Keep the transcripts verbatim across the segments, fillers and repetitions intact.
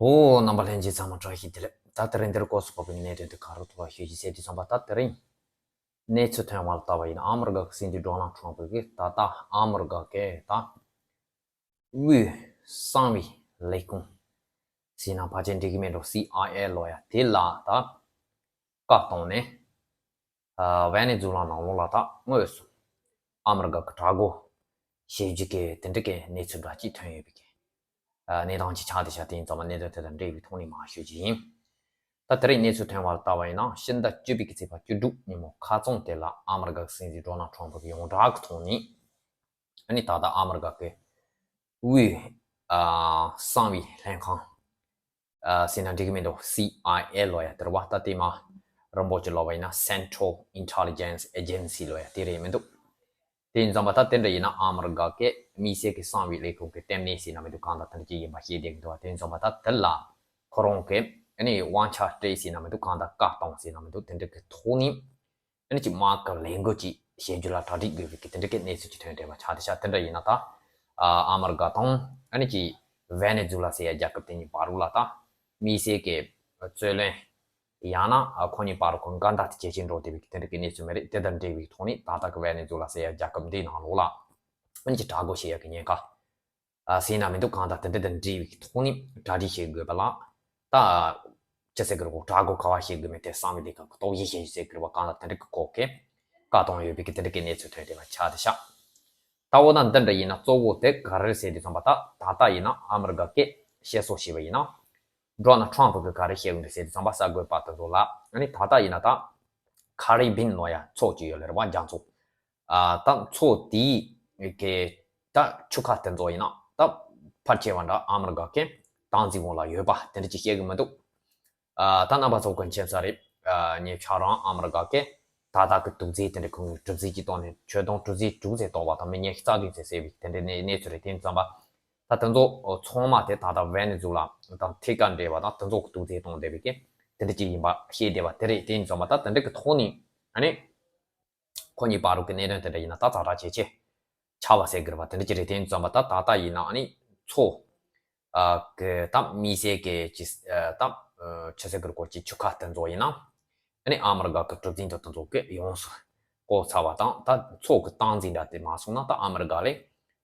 ཨོ། རྣམ་པ་ལྷན་རྒྱས་ཚང་མ་བཀྲ་ཤིས་བདེ་ལེགས། ད་དེ་རིང་འདིར་སྐོར་སུ་བབས་པའི་གནད་དོན་དེ་ག་རེ་ཐོག་ལ་ཤོད་ཀྱི་ཟེར་དུས་ཙམ་པ། ད་དེ་རིང་གནས་ཚུལ་ཐོན་པ་ལ་ལྟ་བ་ཡིན་ན། ཨ་མི་རི་ཀ་གི་སྲིད་འཛིན་ཌོ་ནལ་ཊམ་ཕུ་གིས་ད་ལྟ་ཨ་མི་རི་ཀ་གི་ད་དབུས་གསང་བའི་ལས་ཁུངས་ཟེར་ན་ཕལ་ཆེར་འགྲིག་གི་མེད་འགྲོ། སི་ཨའི་ཨེ་ལོ་ཡ་དེ་ལ་ད་བཀའ་བཏང་ནས། ཨ། ཝེ་ནེ་ཛུ་ལ་ནང་ལོགས་ལ་ད་དངོས་སུ་ཨ་མི་རི་ཀ་གི་དྲག་རྒོལ་བྱེད་རྒྱུ་གི་དེ་འདྲ་གི་གནས་ཚུལ་འདྲ་ཅིག་ཐོན་ཡོད་པའི་གི་ཨ། གནས་སྟངས་ཅིག་ཆགས་བསྡད་ཤག་དེ་ཡིན་ཙང་མ་གནད་དོན་དེ་དང་འབྲེལ་བའི་ཐོག་ནས་མར་ཞུ་རྒྱུ་ཡིན། ད་དེ་རིང་གནས་ཚུལ་ཐོན་པ་ལ་ལྟ་བ་ཡིན་ན། ཕྱི་ཟླ་བཅུ་པའི་གི་ཚེས་པ་བཅུ་དྲུག་ཉིན་མོ་ཁ་རྩང་དེ་ལ་ཨ་མི་རི་ཀ་གི་སྲིད་འཛིན་ཌོ་ནལ་ཊམ་ཕུ་གིས་ཡོངས་གྲགས་ཀྱི་ཐོག་ནས། ཨ་ནི་ད་ལྟ་ཨ་མི་རི་ཀ་གི་དབུས་ཨ་གསང་བའི་ལྷན་ཁང་ཨ་ཟེར་ན་འགྲིག་གི་མི་འདུག་སི་ཨའི་ཨེ་ལོ་ཡ་དེ་རེད་བ། ད་དེ་མ་རིང་པོ་ཅིག་ལབ་པ་ཡིན་ན། Central Intelligence Agency ལོ་ཡ་དེ་རེད་མི་འདུག་དེ་ཡིན་ཙང་མ་ད་དེ་འདྲ་ཡིན་ན་ཨ་མི་རི་ཀ་གི་དམིགས་བསལ་གྱི་གསང་བའི་ལས་ཁུངས་ཀྱི་ལྟེ་གནས་ཟེར་ན་མི་འདུག་གང་ལྟར་དེ་འདྲ་ཅིག་ཡིན་པ་ཤེས་བསྡད་ཀྱི་འདུག་བ། དེ་ཡིན་ཙང་མ་ད་དེ་ལ་ཁོ་རང་གིས་ཨ་ནི་དབང་ཆ་སྤྲད་ཟེར་ན་མི་འདུག་གང་ལྟར་བཀའ་བཏང་ཟེར་ན་མི་འདུག་དེ་འདྲ་གི་ཐོག་ནས། ཨ་ནི་ཅིག་དམག་གི་ལས་འགུལ་ཅིག་བྱེད་རྒྱུ་ལ་གྲ་སྒྲིག་དགོས་པའི་གི་དེ་འདྲ་གི་གནས་ཚུལ་ཅིག་ཐོན་བསྡད་པ་ཆགས་བསྡད་ཤག་དེ་འདྲ་ཡིན་ན་ད་ཨ་ཨ་མི་རི་ཀ་དང་ཨ་ནི་ཅིག་ཝེ་ནེ་ཛུ་ལ་ཟེར་ཡ་རྒྱལ་ཁབ་དེ་གཉིས་བར་ལ་ད་དམིགས་བསལ་གྱི་རྩོད་གླེང་། ཡང་ན་ཨ་ཁོ་གཉིས་བར་ཁོ་འགལ་ཟླ་དེ་ཇེ་ཆེར་འགྲོ་བསྡད་པའི་གི་དེ་འདྲ་གི་གནས་ཚུལ་མ་རེད། དེ་དང་འབྲེལ་བའི་ཐོག་ནས་ད་ལྟ་གི་ཝེ་ནེ་ཛུ་ལ་ཟེར་ཡ་རྒྱལ་ཁབ་འདིའི་ནང་ལོགས་ལ་ཨ་ནི་ཅིག་དྲག་རྒོལ་བྱེད་ཡ་གི་ཉེན་ཁ་ཨ་ཟེར་ན་མི་འདུག་གང་ལྟར་དེ་འདྲ་དང་འབྲེལ་བའི་ཐོག་ནས་གྲ་སྒྲིག་བྱེད་དགོས་པ་ལ། ད་ཅི་ཟེར་གི་རེད་གོ། དྲག་རྒོལ་ག་བ་བྱེད་དགོས་མིན་དེ་གསང་བའི་ལས་ཁུངས་ཀྱི་རྟོག་ཞིབ་བྱེད་རྒྱུ་ཟེར་གི་རེད་བ། གང་ལྟར་དེ་འདྲ་གི་སྐོར་གྱི་བཀའ་བཏང་ཡོད་པའི་གི་དེ་འདྲ་གི་གནས་ཚུལ་ཐོན་བསྡད་པ་ཆགས་བསྡད་ཤག་ད་འོ་ན་འདི་འདྲ་ཡིན་ན་གཙོ་བོ་དེ་ག་རེ་རེད་ཟེར་དུས་ཙམ་པ། ད་ད་ལྟ་ཡིན་ན་ཨ་མི་རི་ཀ་གིས་བཤད་སྲོལ་བྱས་པ་ཡིན་ན། ཌོ་ནལ་ཊམ་ཕུ་གིས་ག་རེ་བཤད་གི་འདུག་ཟེར་དུས་ཙམ་པ། གསར་འགོད་པ་དེ་ཚོ་ལ་ཨ་ནི་ད་ལྟ་ཡིན་ན་ད་ཁ་རི་བྷིན་ལོ་ཡ་མཚོ་ཅིག་ཡོད་ལེ་རེད་བ། རྒྱ་མཚོ། ཨ་ད་མཚོ་དེའི་གི་ད་ཆུ་ཁ་དེ་ཚོ་ཡིན་ན་ད་ཕལ་ཆེ་བ་འདྲ་ཨ་མི་རི་ཀ་གི་སྟངས་འཛིན་འོག་ལ་ཡོད་པ་དེ་འདྲ་ཅིག་བཤད་གི་མི་འདུག་ཨ་ད་རྣམ་པ་ཚོ་གི་མཁྱེན་གསལ་རེད། ཨ་ངས་ཆ་རང་ཨ་མི་རི་ཀ་གི་ད་ལྟ་གི་དུག་རྫས་དེ་འདྲ་ཁོང་གི་གྲུ་གཟིངས་ཀྱི་སྟེང་ནས་ཁྱོན་བསྡོམས་གྲུ་གཟིངས་དྲུག་ཙམ་བཏོགས་པ་དང་། མི་ཉི་ཤུ་རྩ་བདུན་ཙམ་བསད་པའི་དེ་འདྲའི་གནས་གནས་ཚུལ་རེད། དེ་ཡིན་ཙམ་པ་ད་དེ་ཚོ་ཚང་མ་དེ་ད་ལྟ་ཝེ་ནེ་ཛུ་ལ་དང་ཐད་ཀར་འབྲེལ་བ་དང་དེ་ཚོ་གི་དུག་རྫས་བཏང་བསྡད་པའི་གི་དེ་འདྲ་ཅིག་ཡིན་པ་ཤེས་བསྡད་པ་དེ་རེད། དེ་ཡིན་ཙམ་པ་ད་དེ་འདྲ་གི་ཐོག་ནས་ཨ་ནི། ཁོ་གཉིས་བར་རུ་གི་གནད་དོན་དེ་འདྲ་ཡིན་ན་ད་ཛ་དྲག་ཇེ་ཆེ་ཆགས་པ་ཟེར་གི་རེད་བ། དེ་འདྲ་ཅིག་རེད། དེ་ཡིན་ཙམ་པ་ད་ད་ལྟ་ཡིན་ན་ཨ་ནི་མཚོ་ཨ་གི་ད་དམིགས་བསལ་གི་ཅི་ཨ་ད་ཨ་ཆི་ཟེར་གི་རེད་གོ། ཅི་ཆུ་ཁ་དེ་ཚོ་ཡིན་ན་ཨ་ནི་ཨ་མི་རི་ཀ་གི་གྲུ་གཟིངས་དེ་དེ་ཚོ་གི་ཡོངས་སུ་བཀོག་ཚར་བ་དང་། ད་མཚོ་གི་སྟངས་འཛིན་འདྲ་དེ་མ་སོང་ན་ད་ཨ་མི་རི་ཀ་ལ་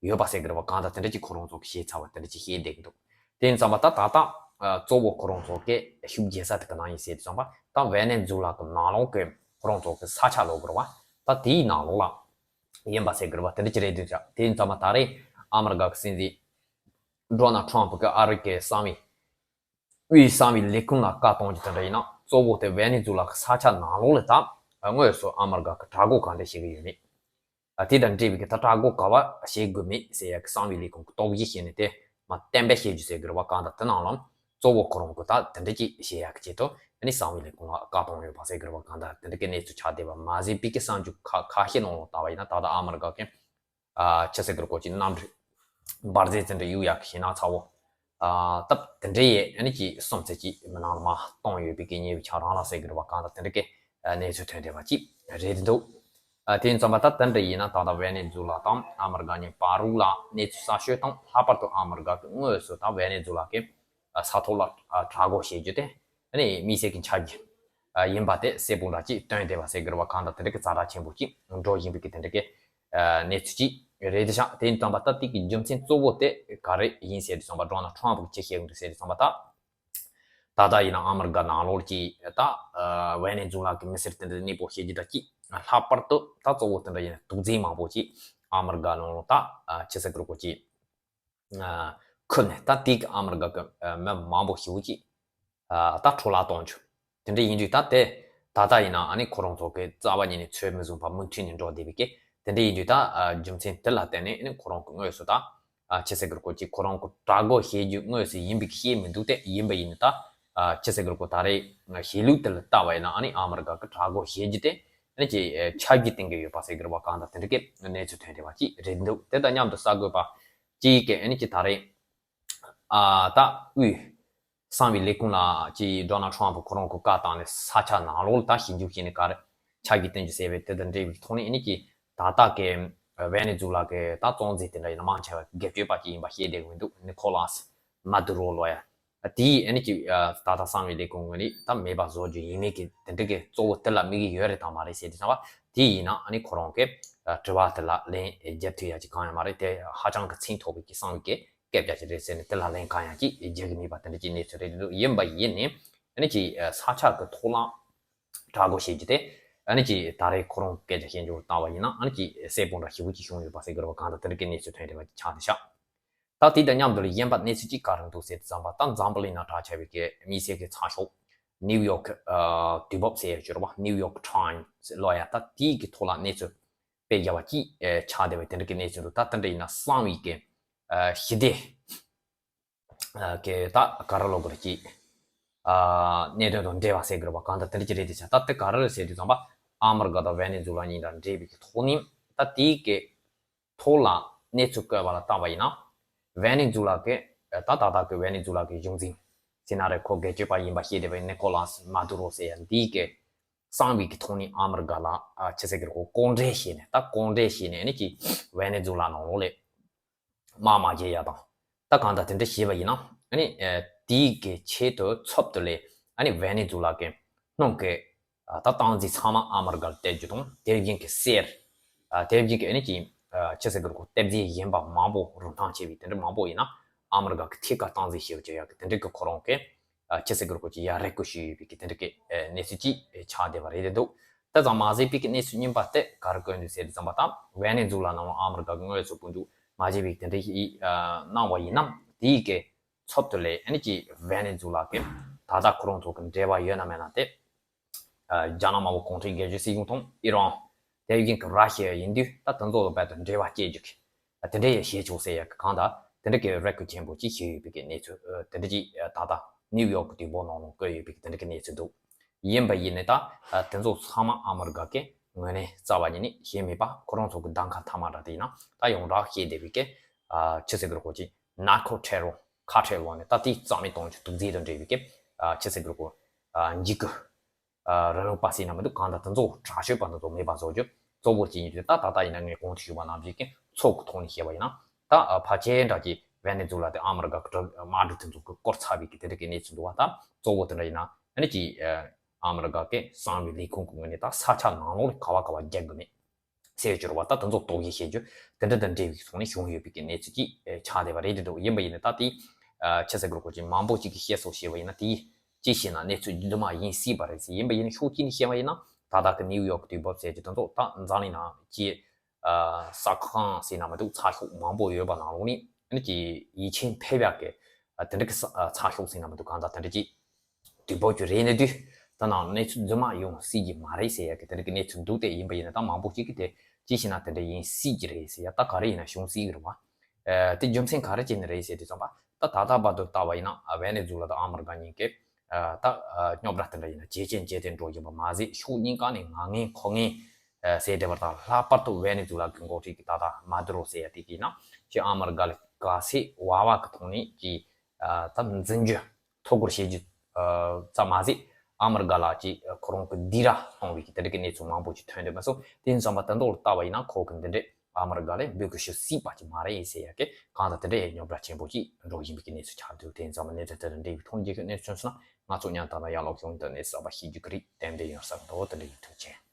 ཡོད་པ་ཟེར་གི་རེད་བ། གང་ལྟར་དེ་འདྲ་ཅིག་ཁོ་རང་ཚོ་གིས་ཤེས་ཚར་བ་དེ་འདྲ་ཅིག་ཤེས་བསྡད་གི་འདུག་དེ་ཡིན་ཙམ་པ་ད་ད་ལྟ་ཨ་གཙོ་བོ་ཁོ་རང་ཚོ་གི་ཤུགས་རྒྱག་ས་དེ་ག་ན་ཡིན་ཟེར་དུས་ཙམ་པ། ད་ཝེ་ནེ་ཛུ་ལ་གི་ནང་ལོགས་གི་ཁོ་རང་ཚོ་གི་ས་ཆ་ལབ་དགོས་རེད་བ། ད་དེའི་ནང་ལོགས་ལ་ཡིན་པ་ཟེར་གི་རེད་བ། དེ་འདྲ་ཅིག་རེད་འདུག་ཤག་དེ་ཡིན་ཙམ་པ་ད་རེས་ཨ་མི་རི་ཀ་གི་སྲིད་འཛིན་ཌོ་ནལ་ཊམ་ཕུ་གིས་ཨ་རི་གི་གསང་བའི་དབུས་གསང་བའི་ལས་ཁུངས་ལ་བཀའ་གཏོང་རྒྱུ་དེ་འདྲ་ཡིན་ན། གཙོ་བོ་དེ་ཝེ་ནེ་ཛུ་ལ་གི་ས་ཆ་ནང་ལོགས་ལ་ད་དངོས་སུ་ཨ་མི་རི་ཀ་གིས་དྲག་རྒོལ་ག་འདྲ་བྱེད་གི་ཡོད་མེད། ཨ་དེ་དང་འབྲེལ་བའི་གི་ད་དྲག་རྒོལ་ག་བ་བྱེད་དགོས་མེད་ཟེར་ཡ་གི་གསང་བའི་ལས་ཁུངས་གི་རྟོག་ཞིབ་བྱས་ནས་དེ་མར་གཏན་འབེབས་བྱེད་རྒྱུ་ཟེར་གི་རེད་བ། གང་ལྟར་དེ་ནང་ལ་གཙོ་བོ་ཁོ་རང་གིས་ད་དེ་འདྲ་ཅིག་བྱེད་ཡ་གི་ཆེད་དུ་ཨ་ནི་གསང་བའི་ལས་ཁུངས་ལ་བཀའ་གཏོང་ཡོད་པ་ཟེར་གི་རེད་བ། གང་ལྟར་དེ་འདྲ་གི་གནས་ཚུལ་ཆགས་བསྡད་པ་མ་ཟད། བོད་ཀྱི་གསར་འགྱུར་ཁ་ཁ་ཤས་ནང་ལ་ལྟ་བ་ཡིན་ན། ད་ལྟ་ཨ་མི་རི་ཀ་གི་ཨ་ཆི་ཟེར་གི་རེད་གོ། ཅིག་གནམ་གྲུ་འབར་རྫས་ཅན་དུ་གཡུག་ཡག་གི་ཞེད་སྣང་ཚ་བོ། ཨ་སྟབས་དེ་འདྲའི་ཡས་ཨ་ནི་ཅིག་གསུམ་ཙམ་ཅིག་མི་ནང་ལ་མར་གཏོང་ཡོད་པའི་གི་ཉེ་བའི་ཆ་རང་ལ་ཟེར་གི་རེད་བ། གང་ལྟར་དེ་འདྲ་གི་ཨ་གནས་ཚུལ་ཐོན་བསྡད་པ་ཅིག་རེད་འདུག་ཨ་དེ་ཡིན་ཙམ་པ་ད་དེ་འདྲ་ཡིན་ན་ད་ལྟ་ཝེ་ནེ་ཛུ་ལ་དང་ཨ་མི་རི་ཀ་གཉིས་བར་རུ་ལ་གནས་ཚུལ་གསར་ཤོས་དང་། ལྷག་པར་དུ་ཨ་མི་རི་ཀ་གིས་དངོས་སུ་ད་ཝེ་ནེ་ཛུ་ལ་གི་ཨ་ས་ཐོག་ལ་ཨ་དྲག་རྒོལ་བྱེད་རྒྱུ་དེ་ཨ་ནི་དམིགས་བསལ་གྱི་འཆར་གཞི་ཨ་ཡིན་པ་དེ་གསལ་པོ་འདྲ་ཅིག་སྟོན་བསྡད་པ་ཟེར་གི་རེད་བ། གང་ལྟར་དེ་འདྲ་གི་ཛ་དྲག་ཆེན་པོ་ཅིག་འགྲོ་བཞིན་པའི་གི་དེ་འདྲ་གི་ཨ་གནས་ཚུལ་ཅིག་རེད་ཤག་དེ་ཡིན་ཙམ་པ་ད་དེ་གི་རྒྱུ་མཚན་གཙོ་བོ་དེ་ག་རེ་ཡིན་ཟེར་དུས་ཙམ་པ། ཌོ་ནལ་ཊམ་ཕུ་གིས་ཅི་བཤད་གི་འདུག་ཟེར་དུས་ཙམ་པ། ད་ད་ལྟ་ཡིན་ན་ཨ་མི་རི་ཀ་ནང་ལོགས་ཀྱི་ད་ཨ་ཝེ་ནེ་ཛུ་ལ་གི་མི་སེར་དེ་འདྲ་གནས་སྤོ་བྱེད་རྒྱུ་འདྲ་ཅིག་ལྷག་པར་དུ་ད་གཙོ་བོ་དེ་འདྲ་ཡིན་ན་དུག་རྫས་མང་པོ་ཅིག་ཨ་མི་རི་ཀ་ནང་ལོགས་ད་ཨ་ཆི་ཟེར་གི་རེད་གོ། ཅིག་ཨ་ཁུར་ནས་ད་དེ་གི་ཨ་མི་རི་ཀ་གི་ཨ་མི་མང་པོ་ཞེ་པོ་ཅིག་ཨ་ད་འཕྲོ་བརླག་གཏོང་རྒྱུ་དེ་འདྲ་ཡིན་དུས། ད་དེ་ད་ལྟ་ཡིན་ན་ཨ་ནི་ཁོ་རང་ཚོ་གི་རྩ་བ་ཉིད་ནས་ཚོད་མི་བཟུང་བར་མུ་མཐུད་ནས་འགྲོ་བསྡད་པའི་གི་དེ་འདྲ་ཡིན་དུས། ད་ཨ་རྒྱུ་མཚན་དེ་ལ་བརྟེན་ནས་ཨ་ནི་ཁོ་རང་གི་དངོས་སུ་ད་ཨ་ཆི་ཟེར་གི་རེད་གོ། ཅིག་ཁོ་རང་གི་དྲག་རྒོལ་བྱེད་རྒྱུ་དངོས་སུ་ཡིན་པའི་གི་ཤེས་མི་འདུག་དེ་ཡིན་པ་ཡིན་ན་ད་ཨ་ཆི་ཟེར་གི་རེད་གོ། ད་རེས་གཞིས་ལུས་དེ་ལ་ལྟ་བ་ཡིན་ན་ཨ་ནི་ཨ་མི་རི་ཀ་གི་དྲག་རྒོལ་བྱེད་རྒྱུ་དེ་ཨ་ནི་ཅིག་ཨ་ཆབ་ཀྱི་སྟེང་གི་ཡོད་པ་ཟེར་གི་རེད་བ། གང་ལྟར་དེ་འདྲ་གི་གནས་ཚུལ་ཐོན་བསྡད་པ་ཅིག་རེད་འདུག་དེ་དང་མཉམ་དུ་གསར་འགོད་པ་ཅིག་གིས་ཨ་ནི་ཅིག་ད་རེས་ཨ་ད་དབུས་གསང་བའི་ལས་ཁུངས་ལ་ཅིག་ཌོ་ནལ་ཊམ་ཕུ་ཁོ་རང་གིས་བཀའ་བཏང་ནས་ས་ཆ་ནང་ལོགས་ལ་ད་ཞིབ་འཇུག་བྱས་ནས་ག་རེ་ཆ་རྒྱུས་བཏོན་རྒྱུ་ཟེར་བའི་དེ་དང་འབྲེལ་བའི་ཐོག་ནས་ཨ་ནི་ཅིག་ད་ལྟ་གི་ཝེ་ནེ་ཛུ་ལ་གི་ད་གཙོ་འཛིན་དེ་འདྲ་ཡིན་ན་མང་ཆེ་བ་སྒེར་གཅོད་པ་ཅིག་ཡིན་པ་ཤེས་བསྡད་ཀྱི་མི་འདུག་ནི་ཁོ་ལཱས་མ་དུ་རོ་ལོ་ཡ་ དེའི་ཨ་ནི་ཅིག་ད་ལྟ་གསང་བའི་ལས་ཁུངས་ངོས་ནས་ད་མེད་པ་བཟོ་རྒྱུ་ཡིན་མིན་གྱི་དེ་འདྲ་གི་གཙོ་བོ་དེ་ལ་དམིགས་ཀྱི་ཡོད་རེད་དང་མ་རེད་ཟེར་དུས་ཙམ་པ། དེ་ཡིན་ན་ཨ་ནི་ཁོ་རང་གི་དྲི་བ་དེ་ལ་ལན་རྒྱབ་ཐུབ་ཡ་ཅིག་གང་ཡང་མ་རེད། དེ་ཧ་ཅང་གི་ཚད་མཐོ་བའི་གི་གསང་བའི་གི་སྐད་ཆ་ཞིག་རེད་ཟེར་ནས་དེ་ལ་ལན་གང་ཡང་ཅིག་རྒྱག་གི་མེད་པ་དེ་འདྲ་ཅིག་གནས་ཚུལ་རེད་འདུག་ཡིན་པ་ཡིན་ནའི་ཨ་ནི་ཅིག་ས་ཆ་གི་ཐོག་ལ་དྲག་དགོས་བྱེད་རྒྱུ་དེ་ཨ་ནི་ཅིག་ད་རེས་ཁོ་རང་སྐད་ཆ་བཤད་འཇོག་བཏང་བ་ཡིན་ན་ཨ་ནི་ཅིག་གསལ་པོ་འདྲ་ཞེ་པོ་ཅིག་བྱུང་ཡོད་པ་ཟེར་དགོས་རེད་པ། གང་ལྟར་དེ་འདྲ་གི་གནས་ཚུལ་ཐོན་བསྡད་པ་ཅིག་ཆགས་བསྡད་ཤག་ད་དེ་དང་མཉམ་དུ་ལ་གཞན་པ་གནས་ཚུལ་གཅིག་ག་རེ་འདུག་ཟེར་དུས་ཙམ་པ། ད་འཛམ་བུ་གླིང་ནང་གྲགས་ཆེ་བའི་གི་དམིགས་བསལ་གྱི་ཚགས་ཤོག་ནིའུ་ཡོག་ཨ་དུས་བབ་ཟེར་ཡ་ཅིག་ཡོད་རེད་པ། ནིའུ་ཡོག་ཊའིམ་ཟེར་ལབ་ཡ། ད་དེའི་གི་ཐོག་ལ་གནས་ཚུལ་དཔེ་བརྒྱབ་པ་ཅིག་ཨ་ཆགས་བསྡད་པའི་དེ་འདྲ་གི་གནས་ཚུལ་འདུག་ད་དེ་འདྲ་ཡིན་ན་གསང་བའི་གི་ཨ་ཞི་བདེ་ཨ་གི་ད་ག་རེ་ལབ་དགོས་རེད། ཅིག་ཨ་གནད་དོན་དང་འབྲེལ་བ་ཟེར་དགོས་རེད་པ། གང་ལྟར་དེ་འདྲ་ཅིག་རེད་དེ་ཆགས། ད་དེ་ག་རེ་རེད་ཟེར་དུས་ཙམ་པ། ཨ་མི་རི་ཀ་དང་ཝེ་ནེ་ཛུ་ལ་གཉིས་དང་འབྲེལ་བའི་གི་ཐོག་ནས་ད་དེའི་གི་ཐོག་ལ་གནས་ཚུལ་བཀོད་པ་ལ་བལྟས་པ་ཡིན་ན། ཝེ་ནེ་ཛུ་ལ་གི་ད་ད་ལྟ་གི་ཝེ་ནེ་ཛུ་ལ་གི་གཞུང་འཛིན་ཟེར་ན་རེད། ཁོ་སྒེར་གཅོད་པ་ཡིན་པ་ཤེས་བསྡད་པའི་ནི་ཀོ་ལཱས་མ་དུ་རོ་ཟེར་ཡ་འདིའི་གི་གསང་བའི་གི་ཐོག་ནས་ཨ་མི་རི་ཀ་ལ་ཨ་ཅི་ཟེར་གི་རེད། ཁོ་ལྐོག་འདྲེན་བྱས་ནས། ད་ལྐོག་འདྲེན་བྱས་ནས་ཨ་ནི་ཅིག་ཝེ་ནེ་ཛུ་ལ་ནང་ལོགས་ལ་དམག་མ་རྒྱག་ཡ་དང་། ད་གང་ལྟར་དེ་འདྲ་བྱས་པ་ཡིན་ན་ཨ་ནི་ཨ་དེའི་གི་ཆེད་དུ་ཚབ་ཏུ་ལས་ཨ་ནི་ཝེ་ནེ་ཛུ་ལ་གི་སྣུམ་གི་ཨ་ད་སྟངས་འཛིན་ཚང་མ་ཨ་མི་རི་ཀ་ལ་སྟེར་རྒྱུ་དང་། དེ་བཞིན་གི་གསེར། ཨ་དེ་བཞིན་གི་ཨ་ནི་ཅིག་ཨ་ཅི་ཟེར་གི་རེད། ཁོ་གཏེར་རྫས་གཞན་པ་མང་པོ་རིན་ཐང་ཆེ་བའི་དེ་འདྲ་མང་པོ་ཡིན་ན་ཨ་མི་རི་ཀ་གི་ཐད་ཀར་སྟངས་འཛིན་བྱེད་རྒྱུ་ཡ་གི་དེ་འདྲ་གི་ཁོ་རང་གི་ཨ་ཅི་ཟེར་གི་རེད། ཁོ་ཅིག་ཡ་རེ་སྐུལ་ཞུས་ཡོད་པའི་གི་དེ་འདྲ་གི་ཨ་གནས་ཚུལ་ཅིག་ཨ་ཆགས་བསྡད་པ་རེད་འདུག་དེ་ཙམ་མ་ཟད་པའི་གི་གནས་ཚུལ་རྙིང་པ་དེ་ག་རེ་བཀོད་འདུག་ཟེར་དུས་ཙམ་པ། ད་ཝེ་ནེ་ཛུ་ལ་ནང་ལ་ཨ་མི་རི་ཀ་གི་དངོས་ཟོག་བཀོད་འདུག་མ་བྱས་པའི་དེ་འདྲ་ཞིག་ཨ་གནང་བ་ཡིན་ན། དེའི་གི་ཚབ་ཏུ་ལས་ཨ་ནི་ཅིག་ཝེ་ནེ་ཛུ་ལ་གི་ད་ལྟ་ཁོ་རང་ཚོ་གི་འབྲེལ་བ་ཡོད་ན་མེད་ན་དེ་ཨ་རྒྱ་ནག་དམར་པོ་གུང་ཁྲན་རྒྱལ་གཅེས་སྲིད་གཞུང་དང་ཨི་རན། དེ་བཞིན་གྱི་ར་ཤི་ཡ་ཡིན་དུས་ད་དེ་ཚོ་ལ་རྦད་དེ་འབྲེལ་བ་བཅད་རྒྱུ་གི་དེ་འདྲ་ཡང་བྱེད་ཆོག་ཟེར་ཡ་གི་གང་ལྟར་དེ་འདྲ་གི་རེ་སྐུལ་ཆེན་པོ་ཅིག་བྱས་ཡོད་པའི་གི་གནས་ཚུལ་དེ་འདྲ་ཅིག་ད་ལྟ་ནིའུ་ཡོག་གི་དུས་བབ་ནང་ལ་བཀོད་ཡོད་པའི་གི་དེ་འདྲ་གི་གནས་ཚུལ་འདུག་ཡིན་པ་ཡིན་ནའི་ད་དེ་ཚོ་ཚང་མ་ཨ་མི་རི་ཀ་གི་ངོས་ནས་རྩ་བ་ཉིད་ནས་བྱས་མེད་པ། ཁོ་རང་ཚོ་གི་གདམ་ཁ་མཐའ་མ་འདྲ་དེ་ཡིན་ན་ད་ཡོངས་གྲགས་བཤད་བསྡད་པའི་གི་ཨ་ཆི་ཟེར་གི་རེད། ཁོ་ཅིག་ནར་ཁོ་ཊེ་རོ་ཁ་ཊེལ་ལབ་ནས་ད་དེ་རྩ་མེད་གཏོང་རྒྱུ་དུག་རྫས་དང་འབྲེལ་བའི་གི་ཨ་ཆི་ཟེར་གི་རེད། ཁོ་ཨ་འཇིགས་སྐུལ་ཨ་རིང་ལུགས་པ་ཟེར་ན་མི་འདུག་གང་ལྟར་དེ་ཚོ་དྲག་སྤྱོད་པ་དེ་ཚོ་མེད་པ་བཟོ་རྒྱུ་གཙོ་བོ་གཅིག་ཡིན་དུས། ད་ད་ལྟ་ཡིན་ན་ངས་གོང་དུ་ཞུས་པ་ནང་བཞིན་གྱི་ཚོགས་ཀྱི་ཐོག་ནས་བཤད་པ་ཡིན་ན། ད་ཕལ་ཆེར་འདྲ་གྱི་ཝེ་ནེ་ཛུ་ལ་དེ་ཨ་མི་རི་ཀ་གི་དམག་འཁྲུག་དེ་ཚོ་གི་སྐོར་ཚར་བའི་གི་དེ་འདྲ་གི་གནས་ཚུལ་འདུག་པ། ད་གཙོ་བོ་དེ་འདྲ་ཡིན་ན་ཨ་ནི་ཅིག་ཨ་མི་རི་ཀ་གི་གསང་བའི་ལས་ཁུངས་ཀྱི་ངོས་ནས་ད་ས་ཆ་ནང་ལོགས་ལ་ག་བ་ག་བ་རྒྱག་དགོས་མེད་ཟེར་གྱི་རེད་པ། ད་དེ་ཚོ་དོགས་གཞི་བཤད་རྒྱུ་དེ་འདྲ་དང་འབྲེལ་བའི་ཐོག་ནས་བྱུང་ཡོད་པའི་གི་གནས་ཚུལ་ཅིག་ཨེ་ཆགས་བསྡད་པ་རེད་འདུག་ཡིན་པ་ཡིན་ན་ད་དེ་ཨ་ཆི་ཟེར་གི་རེད། ཁོ་ཅིག་མང་པོ་ཅིག་གིས་བཤད་སོགས་བྱས་པ་ཡིན་ན་དེ་ཅི་ཞིག་ན་གནས་ཚུལ་རྫུན་མ་ཡིན་སྲིད་པ་རེད་ཟེར། ཡིན་པ་ཡིན་ན་ཕྱོགས་གཅིག་ནས་བཤད་པ་ཡིན་ན་ད་ལྟ་གི་ནིའུ་ཡོག་གི་དུས་བབ་ཟེར་གྱི་དེ་ཚོ་ད་འཛམ་གླིང་ནང་གི་ཨ་གསར་ཁང་ཟེར་ན་མི་འདུག་ཚགས་ཤོག་མང་པོ་ཡོད་པ་ནང་ལོགས་ནས་ཨ་ནི་ཅིག་ཡིད་ཆེས་ཐེབས་ཡག་གི་ཨ་དེ་འདྲ་གི་ས་ཨ་ཚགས་ཤོག་ཟེར་ན་མི་འདུག་གང་ལྟར་དེ་འདྲ་ཅིག་དུས་བབ་ཅིག་རེད་ནས་དུས་ད་ནང་གནས་ཚུལ་རྫུན་མ་ཡོང་སྲིད་ཀྱི་མ་རེད་ཟེར་ཡག་གི་དེ་འདྲ་གི་གནས་ཚུལ་འདུག་སྟེ། ཡིན་པ་ཡིན་ན་ད་མང་པོ་ཅིག་གིས་དེ་ཅི་ཞིག་ན་དེ་འདྲ་ཡིན་སྲིད་ཀྱི་རེད་ཟེར་ཡ། ད་ག་རེ་ཡིན་ན་བྱུང་སྲིད་ཀྱི་རེད་པ། ཨ་དེ་རྒྱུ་མཚན་ག་རེ་བྱས་ནས་རེད་ཟེར་དུས་ཙམ་པ། ད་ད་ལྟ་བར་དུ་ལྟ་བ་ཡིན་ན་ཨ་ཝེ་ནེ་ཛུ་ལ་དང་ཨ་མི་རི་ཀ་གཉིས་ཀས་ཨ་ད་ཨ་རྙོག་དྲ་དེ་འདྲ་ཡིན་ན་ཇེ་ཆེ་ཇེ་བརྟན་འགྲོ་བཞིན་པ་མ་ཟད། ཕྱོགས་གཉིས་ཀ་ནས་ང་ངན་ཁོ་ངན་ཨ་ཟེར་བསྡད་པ་དང་། ལྷག་པར་དུ་ཝེ་ནེ་ཛུ་ལ་གི་འགོ་ཁྲིད་ཀྱི་ད་ལྟ་མ་དུ་རོ་ཟེར་ཡ་དེ་གིས་ན་ཅིག་ཨ་མི་རི་ཀ་ལ་ག་ཚད་བར་བ་གི་ཐོག་ནས་ཀྱི་ཨ་ད་འཛིན་རྒྱུ་ཐོ་འགོད་བྱེད་རྒྱུ་ཨ་ཙམ་མ་ཟད། ཨ་མི་རི་ཀ་ལ་ཅིག་ཁོ་རང་གི་སྡིགས་ར་གཏོང་བའི་གི་དེ་འདྲ་གི་གནས་ཚུལ་མང་པོ་ཅིག་ཐོན་འདུག་མ་སོང་། དེ་ཡིན་ཙམ་པ་དེ་འདྲ་ལ་ལྟ་བ་ཡིན་ན་ཁོ་གི་འདི་འདྲས་ཨ་མི་རི་ཀ་ལ་འབོད་སྐུལ་ཞུ་སྲིད་པ་ཅིག་མ་རེད་ཟེར་ཡ་གི་གང་ལྟར་དེ་འདྲའི་རྙོག་དྲ་ཆེན་པོ་ཅིག་འགྲོ་བཞིན་པའི་གི་གནས་ཚུལ་ཆགས་འདུག་དེ་ཡིན་ཙམ་པ་གནས་ཚུལ་དེ་དང་འབྲེལ་བའི་ཐོག་ནས་རྒྱལ་ཁབ་གནས་ཚུལ་སོང་ན་ང་ཚོ་མཉམ་དུ་ཡར་ལོག་ཡོང་དུས་ནས་གསར་པ་ཤེས་རྒྱུ་གི་རེད། ཏན་ཏན་ཡོང་ས་འདུག་དེ་འདྲ་ཡིན། ཐུགས་རྗེ་ཆེ།